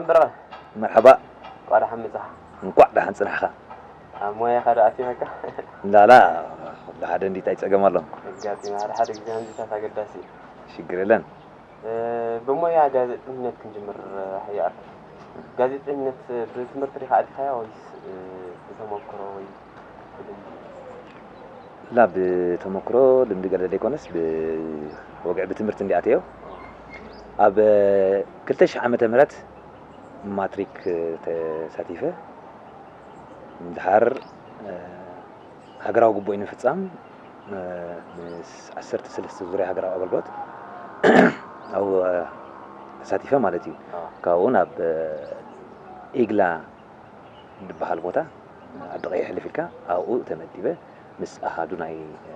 ብርቐ፣ መርሓባ። እንቋዕ ደሓን መጻኻ። እንቋዕ ደሓን ጽናሕኻ። ኣብ ሞያኻ ዶ ኣቲመካ? ላላ፣ ኩሉ ሓደ እንዲታይ ጸገም ኣሎ። ኣጋጢመ፣ ሓደ ሓደ ግዜ ከምዚታት ኣገዳሲ እዩ። ሽግር የለን። እ፣ ብሞያ ጋዜጠኝነት ክንጅምር፣ እ፣ ይኣክል። ጋዜጠኝነት ብትምህርቲ ዲኻ ኣቲኻያ ወይስ፣ እ፣ ብተመክሮ ወይ ብልምዲ? ላ፣ ብተመክሮ ልምዲ ገለ ዘይኮነስ፣ ብወግዒ ብትምህርቲ እንዲ ኣተዮ። ኣብ ክልተ ሽሕ ዓመተ ምህረት ማትሪክ ተሳቲፈ። ድሓር፣ እ፣ ሃገራዊ ግቡእ ንምፍጻም፣ እ፣ ምስ ዓሰርተ ሰለስተ ዙርያ ሃገራዊ ኣገልግሎት ኣብኡ፣ እ፣ ተሳቲፈ ማለት እዩ። ኣዎ። ካብኡ ናብ፣ እ፣ ኢግላ ዝበሃል ቦታ፣ ዓዲ ቀይሕ ሕልፍ ኢልካ ኣብኡ ተመዲበ። ምስ ኣሃዱ ናይ፣ እ፣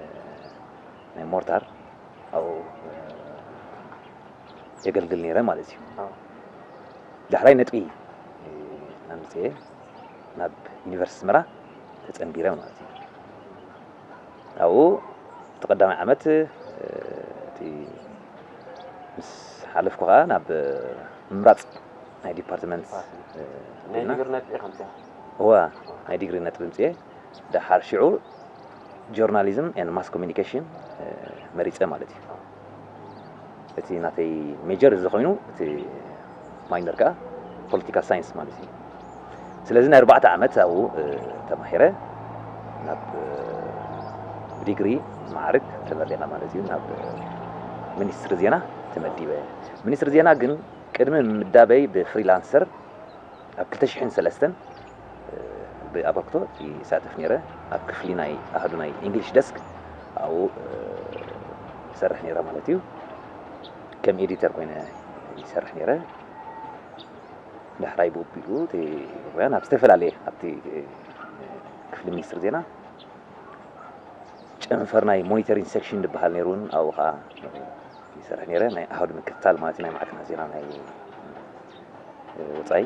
ናይ ሞርታር ኣብኡ፣ እ፣ የገልግል ነይረ ማለት እዩ። ኣዎ። ዳሕራይ ነጥቢ፣ እ፣ ኣምፅኤ ናብ ዩኒቨርሲቲ ኣስመራ ተፀንቢረ ማለት እዩ። ኣብኡ እቲ ቀዳማይ ዓመት፣ እ፣ እቲ ምስ ሓለፍኩ ከዓ ናብ፣ እ፣ ምምራፅ ናይ ዲፓርትመንት፣ ዲፓርትመንት። እ፣ ናይ ኮይና። ዲግሪ ነጥቢ ከምዚኣ። እዋ፣ ናይ ዲግሪ ነጥቢ ኣምፅኤ። ደሓር ሽዑ ጆርናሊዝም ኤንድ ማስ ኮሚኒኬሽን፣ እ፣ መሪጸ ማለት እዩ። እቲ ናተይ ሜጀር እዚ ኮይኑ፣ እቲ ማይነር ከኣ ፖለቲካል ሳይንስ ማለት እዩ። ስለዚ ናይ ኣርባዕተ ዓመት ኣብኡ፣ እ፣ ተማሂረ ናብ፣ እ፣ ብዲግሪ ማዕርግ ተመሪቐ ማለት እዩ። ናብ፣ እ፣ ሚኒስትሪ ዜና ተመዲበ። ሚኒስትሪ ዜና ግን ቅድሚ ምምዳበይ ብፍሪላንሰር ኣብ ክልተ ሽሕን ሰለስተን፣ እ፣ ብኣበርክቶ ይሳተፍ ነይረ። ኣብ ክፍሊ ናይ ኣሃዱ ናይ ኢንግሊሽ ደስክ ኣብኡ፣ እ፣ ይሰርሕ ነይረ ማለት እዩ። ከም ኤዲተር ኮይነ ይሰርሕ ነይረ። ዳሕራይ ብኡ ኣቢሉ እቲ ሞያ ናብ ዝተፈላለየ ኣብቲ፣ እ፣ ክፍሊ ሚኒስትሪ ዜና ጨንፈር ናይ ሞኒተሪንግ ሴክሽን ዝበሃል ነይሩ እውን ኣብኡ ኸዓ ይሰርሕ ነይረ። ናይ ኣሃዱ ምክትታል ማለት እዩ፣ ናይ ማዕከናት ዜና ናይ፣ እ፣ ወጻኢ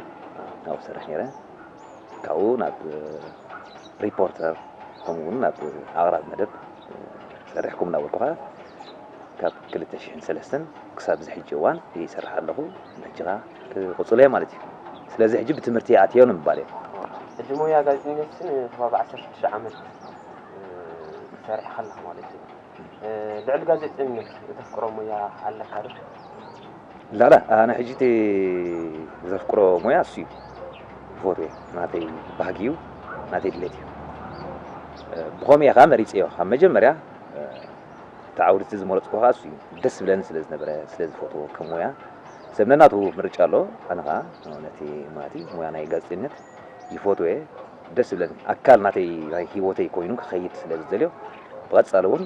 ኣብኡ ይሰርሕ ነይረ። ካብኡ ናብ፣ እ፣ ሪፖርተር ከምኡ እውን ናብ ኣቕራቢ መደብ፣ እ፣ ሰርሕ ከም እናበልኩ ኸዓ ካብ ክልተ ሽሕን ሰለስተን ክሳብ እዚ ሕጂ እዋን ይሰርሕ ኣለኹ። ሕጂ ኸዓ ክቕጽሎ እየ ማለት እዩ። ስለዚ ሕጂ ብትምህርቲ እየ ኣትዮ ንምባል እየ። ሕጂ ሞያ ጋዜጠኝነት ስን ከባቢ ዓሰርተ ሽዱሽተ ዓመት፣ እ፣ ሰሪሕካ ኣለኻ ማለት እዩ። እ፣ ልዕሊ ጋዜጠኝነት እተፍቅሮ ሞያ ኣለካ ዶ? ላላ፣ ኣነ ሕጂ እቲ ዘፍቅሮ ሞያ እሱ እዩ። ዝፈትዎ እዩ። ናተይ ባህጊ እዩ፣ ናተይ ድሌት እዩ። እ፣ ብኸምኡ እየ ኸዓ መሪጸዮ። ካብ መጀመርያ፣ እ፣ እቲ ዓውዲ እቲ ዝመረጽኩ ኸዓ እሱ እዩ። ደስ ዝብለኒ ስለ ዝነበረ፣ ስለ ዝፈትዎ ከም ሞያ። ሰብ ነናቱ ምርጫ ኣለዎ። ኣነ ኸዓ ነቲ ማለት እዩ፣ ሞያ ናይ ጋዜጠኝነት ይፈትዎ እየ። ደስ ዝብለኒ። ኣካል ናተይ፣ ናይ ህይወተይ ኮይኑ ክኸይድ ስለ ዝደልዮ፣ ብቐጻሊ እውን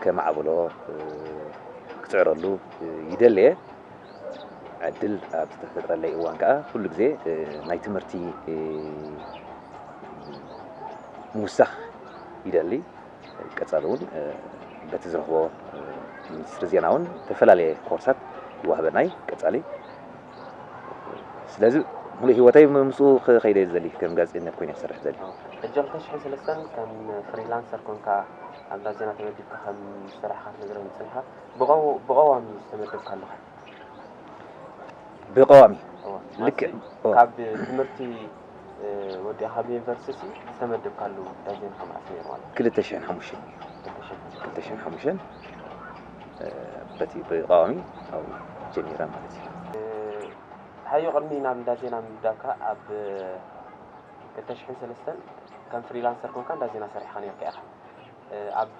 ከማዕብሎ፣ እ፣ ክጽዕረሉ፣ እ፣ ይደሊ እየ። ዕድል ኣብ ዝተፈጥረለይ እዋን ከኣ ኩሉ ግዜ፣ እ፣ ናይ ትምህርቲ፣ እ፣ ምውሳኽ ይደሊ። ቀጻሊ እውን፣ እ፣ በቲ ዝረኽቦ፣ እ፣ ሚኒስትሪ ዜና እውን ዝተፈላለየ ኮርሳት ይዋህበና እዩ ቀጻሊ። ስለዚ ሙሉእ ህይወተይ ም-፣ ምስኡ ክኸይደ እየ ዝደሊ፣ ከም ጋዜጠኝነት ኮይነ ክሰርሕ ዝደሊ። ሕጂ ክልተ ሽሕን ሰለስተን ከም ፍሪላንሰር ኮንካ ኣብ እንዳ ዜና ተመዲብካ ከም ዝሰራሕካ ክትነግረኒ ጸኒሕካ፣ ብቐው-፣ ብቐዋሚ ዝተመደብካ ኣለኻ? ብቐዋሚ። እወ፣ ልክዕ። ማለት እወ። ካብ ትምህርቲ፣ እ፣ ወዲእኻ ካብ ዩኒቨርሲቲ ዝተመደብካሉ እንዳ ዜና ከም ኣስመራ ማለት እዩ። ክልተ ሽሕን ሓሙሽተን። ክልተ ሽሕን ሓሙሽተን። ክልተ ሽሕን ሓሙሽተን፣ እ፣ በቲ ብቐዋሚ ኣብኡ ጀሚረ ማለት እዩ። እ፣ ሓዮ ቅድሚ ናብ እንዳ ዜና ምምዳብካ ኣብ ክልተ ሽሕን ሰለስተን ከም ፍሪላንሰር ኮንካ እንዳ ዜና ሰሪሕካ ነይርካ ኢኻ። እ፣ ኣብ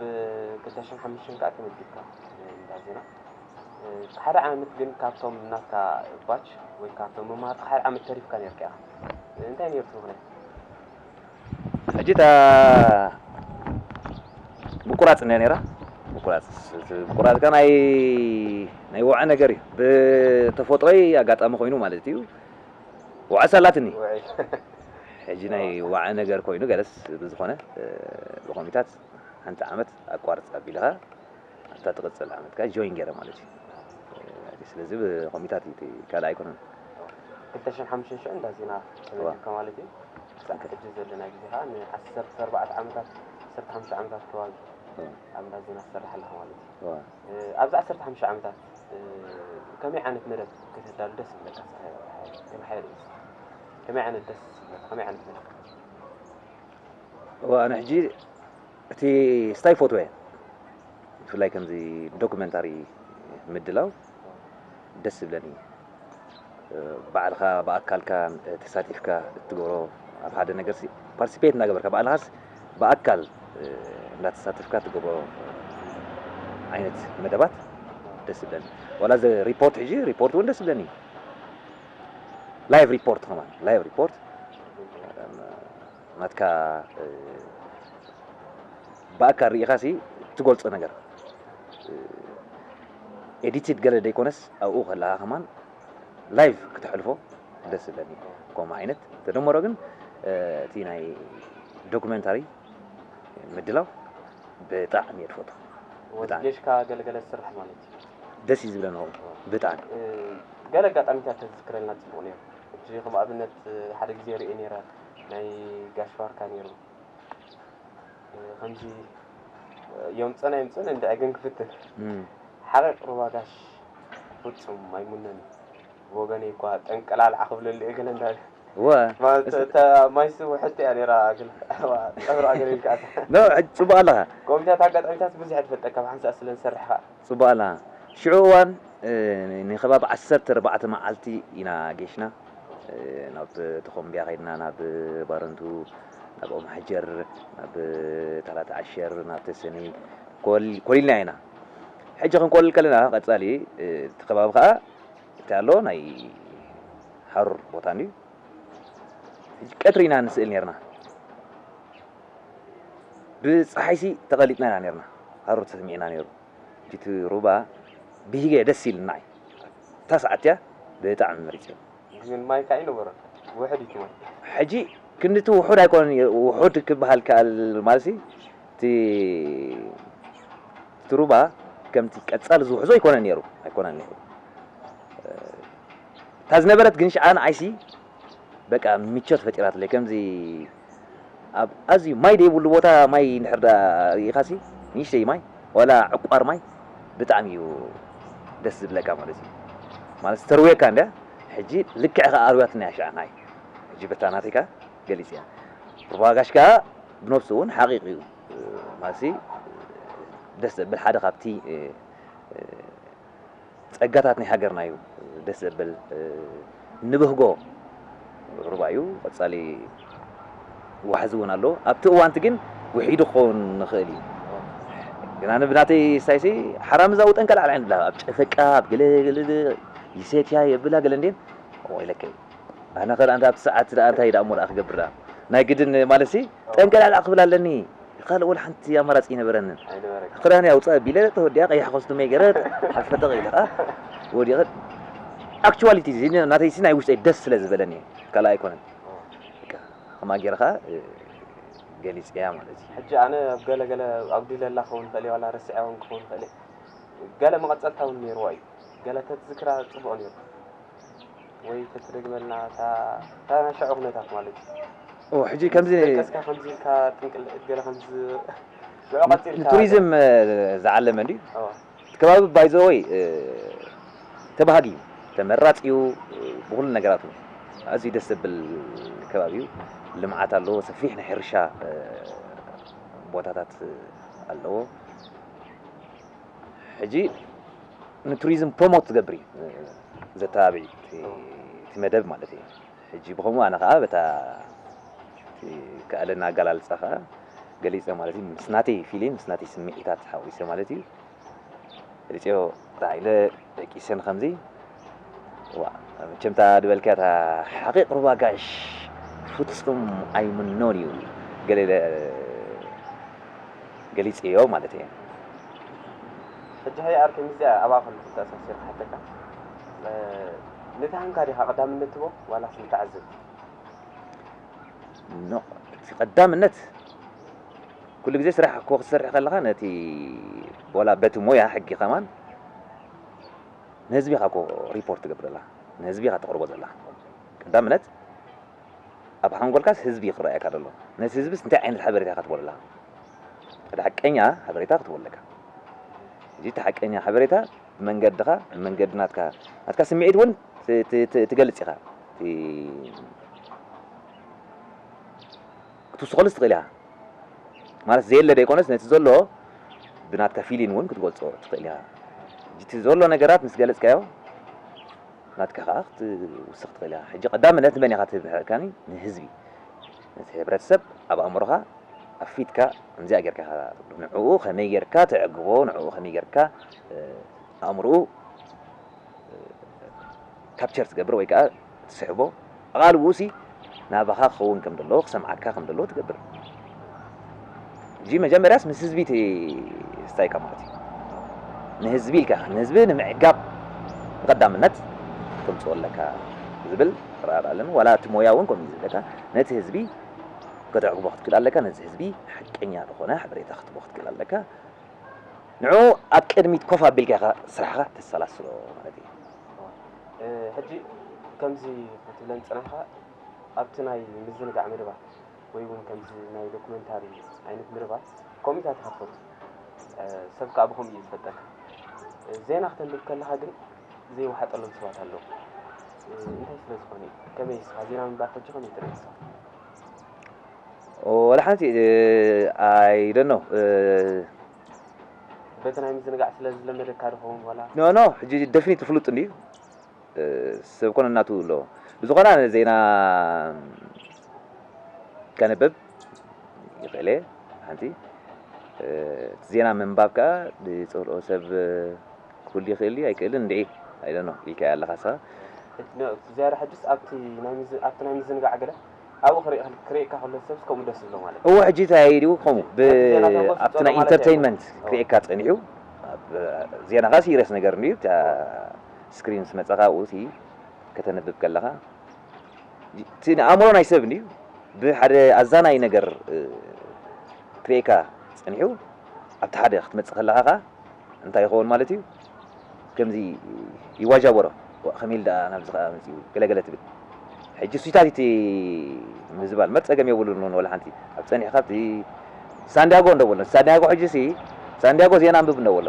ክልተ ሽሕን ሓሙሽተን ከኣ ተመዲብካ፣ እ፣ እንዳ ዜና። እ፣ ሓደ ዓመት ግን ካብቶም ናትካ ባች ወይ ካብቶም መማህርትኻ ሓደ ዓመት ተሪፍካ ነይርካ ኢኻ። እ፣ እንታይ ነይሩ እቲ ምኽንያት? ሕጂ እታ ምቁራጽ እንድያ ነይራ። ምቁራጽ፣ ምቁራጽ ከኣ ናይ፣ ናይ ወዐ ነገር እዩ። ብተፈጥሮይ ኣጋጣሚ ኮይኑ ማለት እዩ። ወዐ ሳላትኒ። ውዒ። ሕጂ ናይ ወዐ ነገር ኮይኑ ገለስ ብዝኾነ፣ እ፣ ብኮሚታት ሓንቲ ዓመት ኣቋርጽ ኣቢልኻ ኣብታ ትቕጽል ዓመት ከኣ ጆይን ገይረ ማለት እዩ። እ፣ ስለዚ ብኮሚታት እዩ፣ እቲ ካልእ ኣይኮነን። ክልተ ሽሕን ሓሙሽተን ሽዑ እንዳ ዜና ተመዲብካ ማለት እዩ። ክሳዕ ሕጂ ዘለና ግዜ ከኣ ንዓሰርተ ኣርባዕተ ዓመታት፣ ዓሰርተ ሓሙሽተ ዓመታት ከባቢ ኣብ እንዳ ዜና ትሰርሕ ኣለኻ ማለት እዩ። ኣብዛ ዓሰርተ ሓሙሽተ ዓመታት ከመይ ዓይነት መደብ ከተዳሉ ደስ ይብለካ? ከመይ ዓይነት ደስ ይብለካ? ከመይ ዓይነት መደብ? እዋ ኣነ ሕጂ እቲ ስታይ ፎቶ እየ ብፍላይ ከምዚ ዶክመንታሪ ምድላው ደስ ዝብለኒ እዩ። ባዕልኻ ብኣካልካ ተሳቲፍካ እትገብሮ ኣብ ሓደ ነገር ሲ ፓርቲሲፔት እናገበርካ ባዕልኻስ ብኣካል እንዳተሳተፍካ እትገብሮ ዓይነት መደባት ደስ ዝብለኒ። ዋላ እዚ ሪፖርት ሕጂ ሪፖርት እውን ደስ ዝብለኒ እዩ። ላይቭ ሪፖርት ከማን ላይቭ ሪፖርት ናትካ ብኣካል ርኢኻሲ ትገልፆ ነገር ኤዲትድ ገለ ዘይኮነስ ኣብኡ ከለኻ ከማን ላይቭ ክተሕልፎ ደስ ዝብለኒ ከምኡ ዓይነት ተደመሮ ግን እቲ ናይ ዶክመንታሪ ምድላው ብጣዕሚ እየ ዝፈቱ ወዚ ጌሽካ ገለገለ ዝስራሕ ማለት እዩ ደስ እዩ ዝብለኒ ብጣዕሚ ገለ ኣጋጣሚታት ተዝክረልና ፅቡቅ ነይሩ ሕጂ ከም ኣብነት ሓደ ግዜ ርኤ ነይረ ናይ ጋሽ ባርካ ነይሩ ከምዚ የምፅን ኣይምፅን እንድዒ ግን ክፍትን ሓቂቕ ሩባ ጋሽ ፍፁም ኣይሙነን እዩ ብወገነይ እኳ ጠንቀላልዓ ክብለሉ እየ ገለ እንዳለ እወ ማለት እታ ማይስ ውሕጥ እያ ነይራ ግን ጠብራ ገለ ኢልካ ኖ ሕጂ ፅቡቅ ኣለኻ ከምዚታት ኣጋጣሚታት ብዙሕ ትፈልጠካ ብሓንሳእ ስለ ዝሰርሕ ከዓ ፅቡቅ ኣለኻ ሽዑ እዋን ንከባቢ ዓሰርተ ኣርባዕተ መዓልቲ ኢና ጌሽና ናብ ተኾምቢያ ከይድና ናብ ባረንቱ ናብ ኦም ሓጀር ናብ ታላት ዓሸር ናብ ተሰኒ ኮሊልና ኢና ሕጂ ክንኮልል ከለና ቀፃሊ እቲ ከባቢ ከዓ እንታይ ኣሎ ናይ ሓሩር ቦታ እንድዩ ቀትሪ ኢና ንስእል ነርና ብፀሓይሲ ተቐሊጥና ኢና ነርና ሓሩር ተሰሚዕና ነሩ እቲ ሩባ ብሂገ ደስ ኢልና እዩ እታ ሰዓት እያ ብጣዕሚ መሪፅዮ ግን ማይ ከዓ ይነበረ ውሕድ እዩ ማይ ሕጂ ክንድቲ ውሑድ ኣይኮነን ውሑድ ክበሃል ከኣል ማለት እቲ እቲ ሩባ ከምቲ ቀፃሊ ዝውሕዞ ኣይኮነን ነሩ ኣይኮነን ነሩ እታ ዝነበረት ግን ሽዓ ንዓይሲ በቃ ምቾት ፈጢራትለይ ከምዚ ኣብ ኣዝዩ ማይ ደይብሉ ቦታ ማይ እንድሕር ደኣ ርኢኻሲ ንእሽተይ ማይ ዋላ ዕቋር ማይ ብጣዕሚ እዩ ደስ ዝብለካ ማለት እዩ ማለት ዝተርውየካ እንድያ ሕጂ ልክዕ ከኣ ኣርውያትና እያ ሽዓ ንዓይ ሕጂ በታ ናተይ ከኣ ገሊፀያ ሩባ ጋሽ ከኣ ብነብሱ እውን ሓቂቕ እዩ ማለት ደስ ዘብል ሓደ ካብቲ ጸጋታት ናይ ሃገርና እዩ ደስ ዘብል ንብህጎ ሩባ እዩ ቀጻሊ ዋሕዚ እውን ኣሎ ኣብቲ እዋንቲ ግን ውሒዱ ክኸውን ንኽእል እዩ ግን ኣነ ብናተይ ስታይሲ ሓራም እዛ ውጠን ከልዓል ዓይን ብላ ኣብ ጨፈቃ ኣብ ገለ ገለ ይሰትያ የብላ ገለ እንዴን ኢለከ ኣነ ኸ ኣንተ ኣብቲ ሰዓት ደኣ እንታይ ደኣ እሞ ደኣ ክገብር ደኣ ናይ ግድን ማለት ሲ ጠንቀላልዓ ክብል ኣለኒ ካልእ ወላ ሓንቲ ኣማራፂ ኣይነበረንን ክዳን ያውፃ ቢለ ተወዲኣ ቀይሕ ኮስቱመይ ገረ ሓፈጠ ኢለ ከዓ ወዲቐ ኣክቹዋሊቲ ናተይሲ ናይ ውሽጠይ ደስ ስለ ዝበለኒ እዩ ካልእ ኣይኮነን ከማ ገይረ ከዓ ገሊፀያ ማለት እዩ ሕጂ ኣነ ኣብ ገለገለ ኣጉዲለላ ክኸውን ይኽእል ዋላ ረስዐ እውን ክኸውን ይኽእል ገለ መቐፀልታ እውን ነይርዋ እዩ ገለ ተትዝክራ ፅቡቕ ነይሩ ወይ ተትደግመልና እታ ናይ ሽዑ ኩነታት ማለት እዩ ሕጂ ከምዚ ደቀስካ ከምዚ ኢልካ ጥንቅልዕት ገለ ከምዚ ሽዑ ቀፂልካ ንቱሪዝም ዝዓለመ እንድዩ እቲ ከባቢ ባይዘወይ ተባሃጊ እዩ ተመራፂ እዩ ብኩሉ ነገራቱ ኣዝዩ ደስ ዘብል ከባቢ እዩ ልምዓት ኣለዎ ሰፊሕ ናይ ሕርሻ ቦታታት ኣለዎ ሕጂ ንቱሪዝም ፕሮሞት ዝገብር እዩ ዘተባብዒ እቲ መደብ ማለት እዩ ሕጂ ብከምኡ ኣነ ከዓ በታ ከኣለና ኣገላልፃ ከዓ ገሊፀ ማለት እዩ ምስ ናተይ ፊልም ምስ ናተይ ስምዒታት ሓዊሰ ማለት እዩ ገሊፀዮ ጣ ኢለ ደቂሰን ከምዚ ዋ መቸምታ ድበልካ እታ ሓቂቕ ሩባ ጋሽ ፍጹም ኣይምኖን እዩ ገለ ገሊፀዮ ማለት እየ ሕጂ ሃይ ኣርከ ምስዚኣ ኣብኣ ከለኹ ተኣሳሲር ክሓተካ ነቲ ሃንካ ዲኻ ቀዳምነት ትቦ ዋላስ ንተዓዘብቲ ኖ እቲ ቀዳምነት ኩሉ ግዜ ስራሕ እኮ ክትሰርሕ ከለኻ ነቲ ወላ በቲ ሞያ ሕጊ ከማን ንህዝቢ ኢኻ እኮ ሪፖርት ትገብር ዘላ ንህዝቢ ኢኻ ተቕርቦ ዘላ ቀዳምነት ኣብ ሓንጎልካስ ህዝቢ ክረኣየካ ዘሎ ነቲ ህዝብስ እንታይ ዓይነት ሓበሬታ ኢኻ ትቦ ዘላ እቲ ሓቀኛ ሓበሬታ ክትህቦ ኣለካ። እዚ እቲ ሓቀኛ ሓበሬታ ብመንገድኻ፣ ብመንገዲ ናትካ፣ ናትካ ስምዒት እውን ት-፣ ት-፣ ት-፣ ትገልጽ ኢኻ። እቲ ክትውስኸሉስ ትኽእል ኢኻ። ማለት ዘየለ ደይኮነስ ነቲ ዘሎ ብናትካ ፊሊን እውን ክትገልጾ ትኽእል ኢኻ። እቲ ዘሎ ነገራት ምስ ገለጽካዮ ናትካ ከኣ ክትውስኽ ትኽእል ኢኻ። ሕጂ ቀዳምነት ንመን ኢኻ ትህብ ኢልካኒ? ንህዝቢ። ነቲ ሕብረተሰብ ኣብ ኣእምሮኻ፣ ኣብ ፊትካ ከምዚኣ ጌርካ ኢኻ ትብሎ። ንዕኡ ከመይ ጌርካ ተዕግቦ፣ ንዕኡ ከመይ ጌርካ፣ እ፣ ኣእምሮኡ፣ እ፣ ካፕቸር ትገብር ወይ ከኣ ትስሕቦ። ኣቓልብኡ ሲ ናባኻ ክኸውን ከም ዘለዎ፣ ክሰምዓካ ከም ዘለዎ ትገብር። ሕጂ መጀመርያስ ምስ ህዝቢ እቲ ስታይካ ማለት እዩ። ንህዝቢ ኢልካ፣ ንህዝቢ ንምዕጋብ ብቐዳምነት ተምጽኦ ኣለካ ዝብል ራእይ ኣለኒ። ዋላ እቲ ሞያ እውን ከምኡ እዩ ዝብለካ። ነቲ ህዝቢ ከተዕግቦ ክትክእል ኣለካ፣ ነዚ ህዝቢ ሓቀኛ ዝኾነ ሓበሬታ ክትቦ ክትክእል ኣለካ። ንዕኡ ኣብ ቅድሚት ኮፍ ኣቢልካ ኢኻ ስራሕኻ ተሰላስሎ ማለት እዩ። እ፣ ሕጂ ከምዚ ክትብለን ዝጸናሕካ፣ ኣብቲ ናይ ምዝንጋዕ መደባት ወይ እውን ከምዚ ናይ ዶኩመንታሪ ዓይነት መደባት ኮሚታት ኢኻ ትፈቱ። እ፣ ሰብ ከኣ ብኸምኡ እዩ ዝፈልጠካ። እ፣ ዜና ክተንብብ ከለኻ ግን ዘይወሓጠሎም ሰባት ኣለዉ። እ፣ እንታይ ስለ ዝኾነ እዩ? ከመይ ንስኻ ዜና ምንባብ ሕጂ ከመይ ትርኢ ንስኻ? ወላ ሓንቲ፣ I don't know። በቲ ናይ ምዝንጋዕ ስለ ዝለመደካ ዶ ኸውን ዋላ? ኖ ኖ፣ ሕጂ ደፍኒት ፍሉጥ እንድዩ። እ፣ ሰብ ኮነ እናቱ ኣለዎ። ብዝኾነ ኣነ ዜና ከንብብ ይኽእል እየ። ሓንቲ፣ እ፣ እቲ ዜና ምንባብ ከኣ ዝጸልኦ ሰብ ክህሉ ይኽእል ድዩ ኣይክእልን እንድዒ፣ I don't know ኢልካዮ ኣለኻ ንስኻ። ሕጂ ኖ፣ እቲ ዝያዳ ሕጅስ ኣብቲ ናይ ምዝ-፣ ኣብቲ ናይ ምዝንጋዕ ገለ ኣብኡ ክርኢ-፣ ክርእየካ ከሎ ሰብስ ከምኡ ደስ ዝብሎ ማለት እዩ። እዎ፣ ሕጂ እንታይ ድዩ ከምኡ ብ-፣ ኣብቲ ዜና ተንኮፍ ኣብቲ ዝጸልኦ ናይ ማለት ኢንተርቴይንመንት ኣይኮነን። ክርእየካ ጸኒሑ፣ ኣብ ዜናኻ ሲሪየስ ነገር እንድዩ፣ እታ ስክሪን ዝመጸኻ ኣብኡ ሲ ከተንብብ ከለኻ፣ እቲ ንኣእምሮ ናይ ሰብ እንድዩ፣ ብሓደ ኣዛናይ ነገር፣ እ፣ ክርእየካ ጸኒሑ፣ ኣብቲ ሓደ ክትመጽእ ከለኻ ኸኣ እንታይ ይኸውን ማለት እዩ? ከምዚ ይዋጃበሮ፣ "ዋእ፣ ከመይ ኢሉ ደኣ ናብዚ ኸኣ መጺኡ?" ገለ ገለ ትብል። ሕጂ ሱይታት እቲ ምዝባል እምበር ጸገም የብሉን ወላ ሓንቲ። ኣብ ጸኒሕካ ኣብቲ ሳንዲያጎ እንዶ በሎ። ሳንዲያጎ ሕጂ ሲ፣ ሳንዲያጎ ዜና ኣንብብ እንዶ በሎ።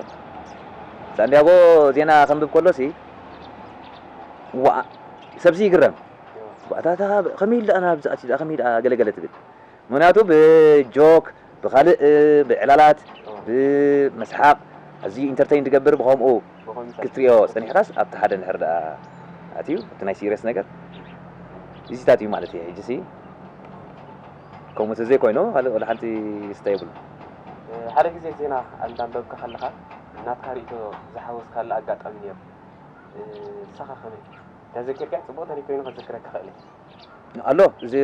ሳንዲያጎ ዜና ከንብብ ከሎ ሲ፣ ዋእ፣ ሰብሲ ይግረም። "ዋእ፣ እታ፣ እታ ከመይ ኢሉ ደኣ ናብዚ ኣትዩ ደኣ፣ ከመይ ደኣ?" ገለ ገለ ትብል። ምኽንያቱ ብጆክ፣ ብኻልእ፣ ብዕላላት፣ ኦ። ብመስሓቕ፣ ኣዝዩ ኢንተርተይን ትገብር። ብኸምኡ ብኸምኡ ክትሪኦ ጸኒሕካስ ኣብቲ ሓደ እንድሕር ደኣ ኣትዩ፣ እቲ ናይ ሲሪየስ ነገር እዚታት እዩ ማለት እዩ። ሕጂ ሲ ከምኡ ተዘይኮይኑ ካልእ ወላ ሓንቲ ስተ የብሉ። ሓደ ግዜ ዜና እንዳንበብካ ከለኻ ናትካ ርእይቶ ዝሓወስካሉ ኣጋጣሚ ነይሩ። ንስኻ ከመይ? ተዘኪርካ ጽቡቕ ተሪፍ ኮይኑ ከዘክረካ ክእል እየ። ኣሎ፣ እዚ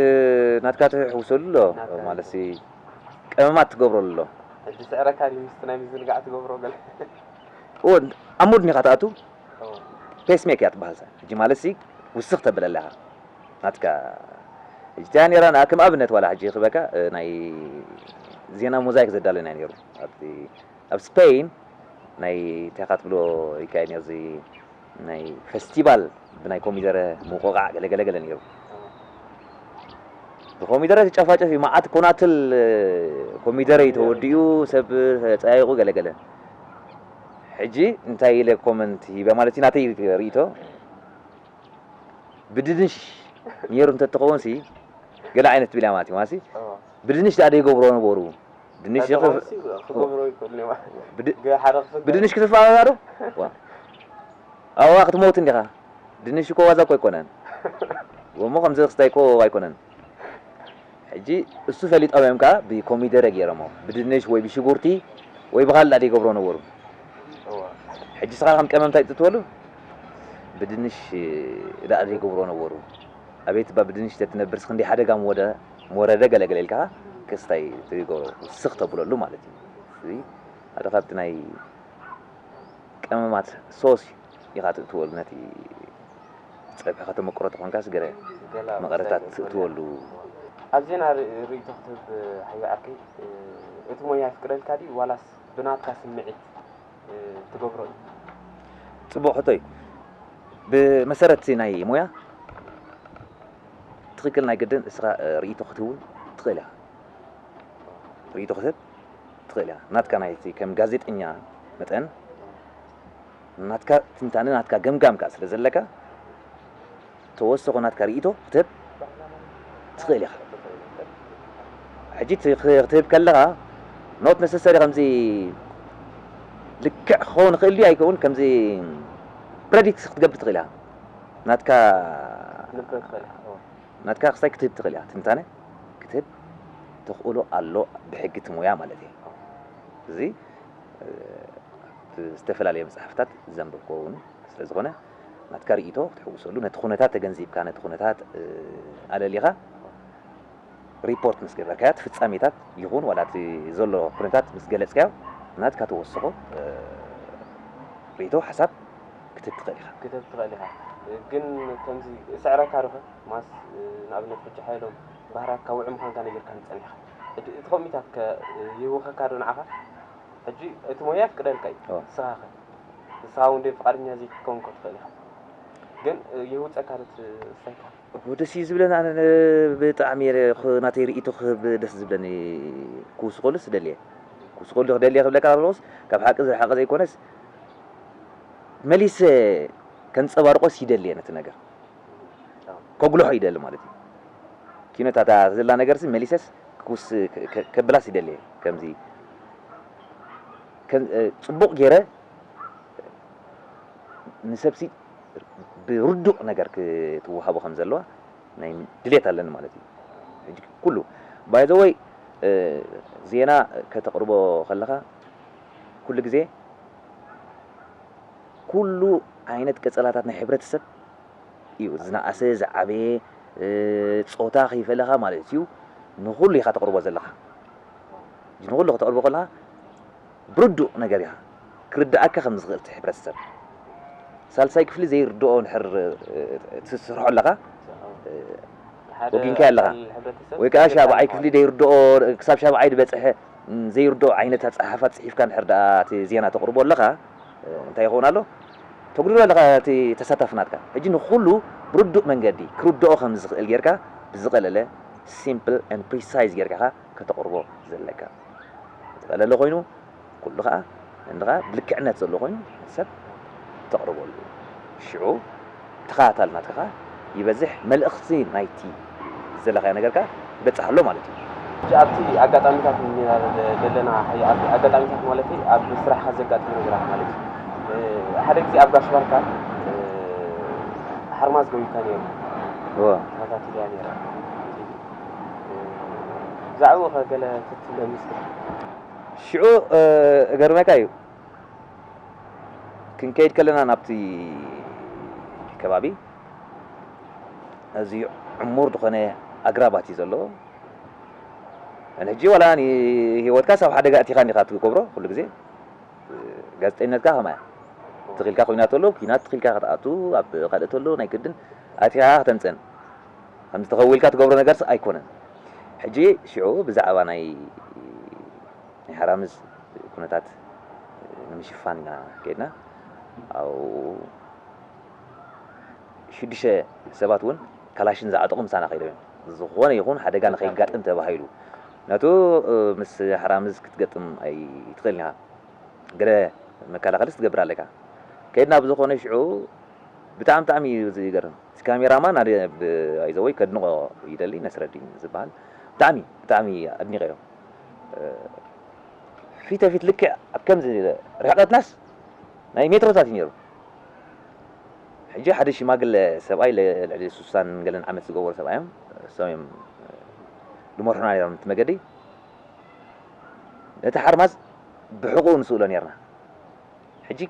ናትካ ትሕውሰሉ ኣሎ ናትካ ማለት ሲ ቀመማት ትገብረሉ ኣሎ። ሕጂ ስዕረካ ድዩ ምስቲ ናይ ምዝንጋዕ ትገብሮ ገለ? እዎ፣ ኣብ ሙድ ኒኻ ትኣቱ፣ ኦ፣ ፔስ ሜክ እያ ትበሃል። ሕጂ ማለት ሲ ውስኽ ተብለላ ኢኻ ናትካ። ሕጂ እቲኣ ነይራ ንኣ-፣ ከም ኣብነት ዋላ ሕጂ ክበካ፣ እ፣ ናይ ዜና ሞዛይክ ዘዳለና ነይሩ። ኣብቲ፣ ኣብ ስፔን ናይ እንታይ ኢኻ ትብሎ ይካየድ ነይሩ፣ እዚ ናይ ፈስቲቫል ብናይ ኮሚደረ ምውቕቓዕ ገለ ገለ ገለ ነይሩ። ብኮሚደረ ትጨፋጨፍ እዩ፣ መዓት ኮናትል ኮሚደረ እዩ ተወዲኡ፣ ሰብ ተጸያይቑ ገለ ገለ። ሕጂ እንታይ ኢለ ኮመንት ሂበ ማለት እዩ፣ ናተይ ርእይቶ። ብድንሽ ነይሩ እንተትኸውን ሲ ገለ ዓይነት ትብል እያ ማለት እዩ። ማለት ሲ ኦ። ብድንሽ ደኣ ዘይገብሮ ነበሩ። ድንሽ ተትኸውን ክፍ-፣ ሲ ክገብሮ ይኽእሉ እዮም። ብድ-፣ ገ-፣ ሓደ ክፍገር። ብድንሽ ክትፋ ዶ? ዋ። ኣዋ ክትሞት እንዲኻ። ድንሽ እኮ ዋዛ እኮ ኣይኮነን። ወሞ ከምዚ ክስታይ እኮ ኣይኮነን። ሕጂ እሱ ፈሊጦም እዮም ከኣ ብኮሚደረ ገይሮሞ። ብድንሽ ወይ ብሽጉርቲ ወይ ብኻልእ ደኣ ይገብሮ ነበሩ። እዋ። ሕጂ ስኻ ከም ቀመም እንታይ ትእትወሉ? ብድንሽ ደኣ ዘይገብሮ ነበሩ። ኣቤት እባ ብድንሽ ተትነብርስ ክንደይ ሓደጋ ምወደ-፣ ምወረደ ገለ ገለ ኢልካ ክስታይ ትገብሮ። ውስኽ ተብለሉ ማለት እዩ። እዚ ሓደ ካብቲ ናይ ቀመማት ሶስ ኢኻ ትእትወሉ፣ ነቲ ጸብሒ ከተመቅሮ ተኾንካስ ገለ ገላ መቐረታት ወሳኝ ትእትወሉ። ኣብ ዜና ር-፣ ርእይቶ ክትህብ ሓዩ ዓርከይ፣ እ፣ እቲ ሞያ የፍቅደልካ ድዩ ዋላስ ብናትካ ስምዒት፣ እ፣ ትገብሮ እዩ? ጽቡቕ ሕቶ እዩ። ብመሰረት ናይ ሞያ ትኽክል ናይ ግድን እስኻ፣ እ፣ ርእይቶ ክትህብ እውን ትኽእል ኢኻ። ርእይቶ ክትህብ ትኽእል ኢኻ። ናትካ ናይቲ ከም ጋዜጠኛ መጠን ናትካ ትንታነ፣ ናትካ ገምጋም ከኣ ስለ ዘለካ፣ ተወሰኾ ናትካ ርእይቶ ክትህብ ትኽእል ኢኻ። ሕጂ እቲ ክ-፣ ክትህብ ከለኻ፣ not necessary ከምዚ ልክዕ ክኸውን ይኽእል ድዩ ኣይከውን፣ ከምዚ ፕረዲክት ክትገብር ትኽእል ኢኻ። ናትካ ትንተን ትኽእል ኢኻ። እወ። ናትካ ክሳይ ክትህብ ትኽእል ኢኻ። ትንታነ ክትህብ ተኽእሎ ኣሎ፣ ብሕጊ እቲ ሞያ ማለት እዩ። እዚ፣ እ፣ ብዝተፈላለየ መጽሓፍታት ዘንበብክዎ እውን ስለ ዝኾነ፣ ናትካ ርእይቶ ክትሕውሰሉ፣ ነቲ ኩነታት ተገንዚብካ፣ ነቲ ኩነታት፣ እ፣ ኣለሊኻ ሪፖርት ምስ ገበርካዮ፣ እቲ ፍጻሜታት ይኹን ዋላ እቲ ዘሎ ኩነታት ምስ ገለጽካዮ፣ ናትካ ተወስኾ፣ እ፣ ርእይቶ፣ ሓሳብ ክትህብ ትኽእል ኢኻ። ክትህብ ትኽእል ኢኻ። ግን ከምዚ ስዕረካ ዶ ኸ? ማስ፣ ንኣብነት ሕጂ ሓየሎም ባህራትካ ውዑይ ምዃንካ ነጊርካኒ ጸኒሕካ። እቲ፣ እቲ ኮሚታት ከ ይህውኸካ ዶ ንዓኻ? ሕጂ እቲ ሞያ የፍቅደልካ እዩ። እወ። ንስኻ ኸ? ንስኻ እውን ደይ ፍቓደኛ ዘይክትከውን እኮ ትኽእል ኢኻ። ግን ይህውጸካ ዶ እቲ ስታይልካ? እኮ ደስ እዩ ዝብለኒ ኣነ ነ-፣ ብጣዕሚ እየ ኽ-፣ ናተይ ርእይቶ ክህብ ደስ ዝብለኒ። ክውስኸሉስ ደልየ። ክውስኸሉ ደልየ ክብለካ ከለኹስ ካብ ሓቂ ዝረሓቐ ዘይኮነስ መሊሰ ከንጸባርቆስ ይደልየ ነቲ ነገር። ከጉልሖ ይደሊ ማለት እዩ። ኪኖ እታ፣ እታ ዘላ ነገርሲ መሊሰስ ክውስ-፣ ከ-፣ ከ-፣ ከብላስ ይደሊ። ከምዚ ከም፣ እ፣ ጽቡቕ ገይረ ንሰብሲ ብርዱእ ነገር ክትወሃቦ ከም ዘለዋ ናይ ድሌት ኣለኒ ማለት እዩ። ሕጂ ኩሉ፣ by the way፣ እ፣ ዜና ከተቕርቦ ከለኻ ኩሉ ግዜ ኩሉ ዓይነት ቀጸላታት ናይ ሕብረተሰብ እዩ። ዝነኣሰ፣ ዝዓበየ፣ እ፣ ጾታ ከይፈለኻ ማለት እዩ። ንኹሉ ኢኻ ተቕርቦ ዘለኻ። ንኹሉ ከተቕርቦ ከለኻ ብርዱእ ነገር ኢኻ። ክርድኣካ ከም ዝኽእል እቲ ሕብረተሰብ። ሳልሳይ ክፍሊ ዘይርድኦ እንድሕር፣ እ፣ ትስርሖ ኣለኻ፣ እ፣ ሓደ ወጊንካዮ ኣለኻ። ኣካል ሕብረተሰብ ወይ ከዓ ዝርድኣካ ሻብዓይ ክፍሊ ዘይርድኦ፣ ክሳብ ሻብዓይ ዝበጽሐ፣ ም፣ ዘይርድኦ ዓይነት ኣጸሓሕፋ ጽሒፍካ እንድሕር ደኣ እቲ ዜና ተቕርቦ ኣለኻ፣ እ፣ እንታይ ይኸውን ኣሎ? ተጉድሎ ኣለኻ እቲ ተሳታፊ ናትካ። ሕጂ ንኹሉ ብርዱእ መንገዲ ክርድኦ ከም ዝኽእል ጌርካ ብዝቐለለ፣ ሲምፕል and ፕሪሳይዝ ጌርካ ኢኻ ከተቕርቦ ዘለካ። ዝቐለለ ኮይኑ፣ ኩሉ ኸኣ እንድኻ ብልክዕነት ዘሎ ኮይኑ ሰብ ተቕርበሉ። ሽዑ ተኸታታሊ ናትካ ኸኣ ይበዝሕ፣ መልእኽቲ ናይቲ ዘለኻዮ ነገር ከኣ ይበጽሕ ኣሎ ማለት እዩ። ሕጂ ኣብቲ ኣጋጣሚታት እንዲና ዘለና፣ ሕጂ ኣብቲ ኣጋጣሚታት ማለት ኣብ ስራሕካ ዘጋጥሙ ነገራት ማለት እዩ። እ፣ ሓደ ግዜ ኣብ ጋሽ ባርካ፣ እ፣ ሓርማዝ ጎይታ ነይሩ። እወ። ተኸታቲለያ ነይረ። እ፣ ብዛዕባኡ ኸ ገለ ክትብለኒ እስኪ? ሽዑ፣ እ፣ እገርመካ እዩ። ክንከይድ ከለና ናብቲ ከባቢ ኣዝዩ ዕሙር ዝኾነ ኣግራባት እዩ ዘለዎ። ሕጂ ዋላ ንህይወትካስ ኣብ ሓደጋ ኣእቲኻ እንዲኻ ትገብሮ ኩሉ ግዜ። ጋዜጠኝነትካ ከማይ እያ። ትኽኢልካ ኲናት ተሎ፣ ኲናት ትኽኢልካ ክትኣቱ፣ ኣብ ካልእ ተሎ ናይ ግድን ኣእቲኻ ከተምጽእን። ከምዚ ተኸዊልካ ትገብሮ ነገርስ ኣይኮነን። ሕጂ ሽዑ ብዛዕባ ናይ፣ ናይ ሓራምዝ ኩነታት ንምሽፋን ኢና ከይድና። ኣብኡ ሽዱሽተ ሰባት እውን ካላሽን ዝዓጠቑ ምሳና ከይዶም እዮም። ዝኾነ ይኹን ሓደጋ ንኸይጋጥም ተባሂሉ። ነቱ፣ እ፣ ምስ ሓራምዝ ክትገጥም ኣይትኽእልን ኢኻ። ገለ መከላኸልስ ትገብር ኣለካ። ከይድና ብዝኾነ ሽዑ ብጣዕሚ፣ ብጣዕሚ እዩ ዝገርም። እቲ ካሜራማን ኣደ-፣ ብ-፣ ኣይዘወይ ከድንቖ ይደሊ፣ ነስረዲን ዝበሃል። ብጣዕሚ፣ ብጣዕሚ ኣድኒቐዮ። እ፣ ፊተ ፊት ልክዕ ኣብ ከምዚ ርሕቐትናስ ናይ ሜትሮታት እዩ ነይሩ። ሕጂ ሓደ ሽማግለ ሰብኣይ ለ-፣ ልዕሊ ሱሳን ገለን ዓመት ዝገበሩ ሰብኣይ እዮም። እሶም እዮም፣ እ፣ ዝመርሑና ነይሮም እቲ መገዲ። ነቲ ሓርማዝ ብሕቑኡ ንስእሎ ነይርና። ሕጂ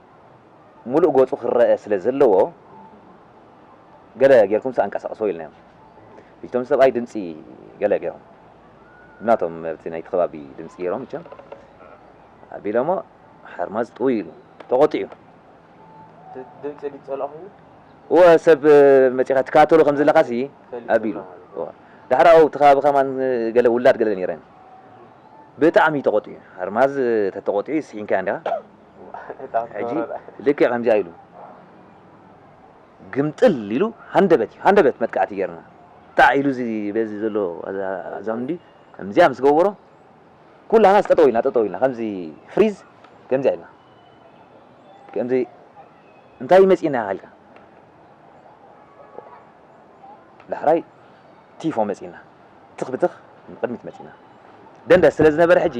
ሙሉእ ገጹ ክረአ ስለ ዘለዎ፣ ገለ ጌርኩምስ ኣንቀሳቕስዎ ኢልናዮም። ሕጂ እቶም ሰብኣይ ድምጺ ገለ ጌሮም። ናቶም ኣብቲ ናይቲ ከባቢ ድምጺ ጌሮም፣ መቸም ኣቢሎሞ፣ ሓርማዝ ጥውይ ኢሉ፣ ተቖጢዑ። ድ-፣ ድምጺ ድጸልኦ ኮይኑ? እወ፣ ሰብ መጺኻ ትከታተሎ ከም ዘለኻሲ ፈሊጡ ኣቢሉ። ማለት እዩ። እወ። ዳሕራኡ ኣብቲ ከባቢ ከማን ገለ ውላድ ገለ ነይረን። ብጣዕሚ እዩ ተቖጢዑ። ሓርማዝ ተተቖጢዑ ስሒንካዮ እንዲኻ። እታ ሕጂ ክትገብሮ ደኣ። ልክዕ ከምዚኣ ኢሉ ግምጥል ኢሉ ሃንደበት እዩ። ሃንደበት መጥቃዕቲ ጌርና። ጣዕ ኢሉ እዚ በዚ ዘሎ ኣዛ-፣ ኣዛምዲ ከምዚኣ ምስ ገበሮ ኩላና ጠጠው ኢልና፣ ጠጠው ኢልና፣ ከምዚ ፍሪዝ፣ ከምዚ ኢልና። ከምዚ እንታይ መጺና ኢልካ? ዳሕራይ ቲፎ መጺና። ትኽ ብትኽ ንቕድሚት መጺና። ደንደስ ስለ ዝነበረ ሕጂ፣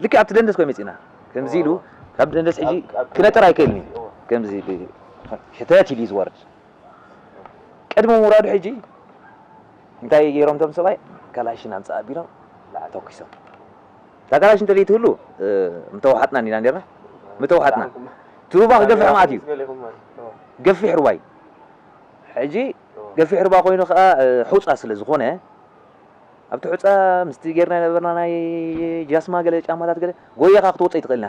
ልክዕ ኣብቲ ደንደስ ኮይ መጺና። ከምዚ ኢሉ፣ ካብ ደንደስ ሕጂ ኣብ፣ ኣብ ክነጥር ኣይክእልን እዩ። እዎ። ከምዚ ብ-፣ ሕተት ኢሉ እዩ ዝወርድ። ቅድሚ ምውራዱ ሕጂ እንታይ ገይሮም እቶም ሰብኣይ? ካላሽን ኣምጽእ ኣቢሎም ተኩሶም። እታ ካላሽን እንተዘይትህሉ፣ እ፣ ምተዋሓጥና ኢና ነርና። ምተዋሓጥና። እቲ ሩባ ክገፍሕ ማለት እዩ። ገፊሕ ሩባ እዩ። ሕጂ ገፊሕ ሩባ ኮይኑ ከኣ፣ እ፣ ሑጻ ስለ ዝኾነ፣ ኣብቲ ሑጻ ምስቲ ጌርና ነበርና ናይ ጃስማ ገለ ጫማታት ገለ ጎየኻ ክትወጽእ ኣይትኽእልና።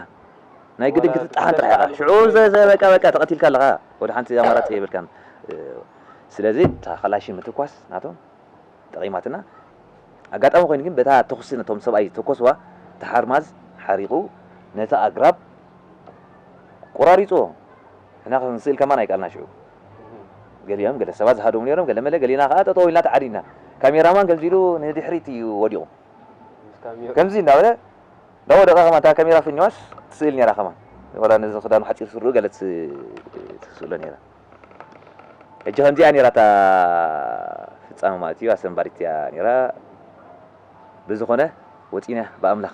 ናይ ግድን ክትጠሓን ጥራሕ ኢኻ። ሽዑ ዘ-፣ ዘ-፣ በቃ፣ በቃ፣ ተቐቲልካ ኣለኻ። ወደ ሓንቲ ኣማራጺ የብልካን። እ፣ ስለዚ እታ ካላሽን ምትኳስ ናቶም ጠቒማትና። ኣጋጣሚ ኮይኑ ግን በታ ተኹሲ ነቶም ሰብኣይ ዝተኮስዋ፣ እቲ ሓርማዝ ሓሪቑ ነቲ ኣግራብ ቆራሪጽዎ። ንሕና ክንስእል ከማን ኣይከኣልና ሽዑ። ገሊኦም፣ ገለ ሰባት ዝሃደሙ ነይሮም፣ ገለ መለ፣ ገሊና ከኣ ጠጠው ኢልና ተዓዲና። ካሜራማን ከምዚ ኢሉ ንድሕሪት እዩ ወዲቑ። ምስ ካሜራ ከምዚ እንዳበለ እንዳወደቐ ከማን እታ ካሜራ ፍኛዋስ ትስእል ነይራ ከማን። ወላ ነዚ ክዳኑ ሓጺር ስርኡ ገለ ትስ-፣ ትስእሎ ነይራ። ሕጂ ከምዚኣ ነይራ እታ ፍጻመ ማለት እዩ፣ ኣሰንባዲት እያ ነይራ። ብዝኾነ ወጺና ብኣምላኽ።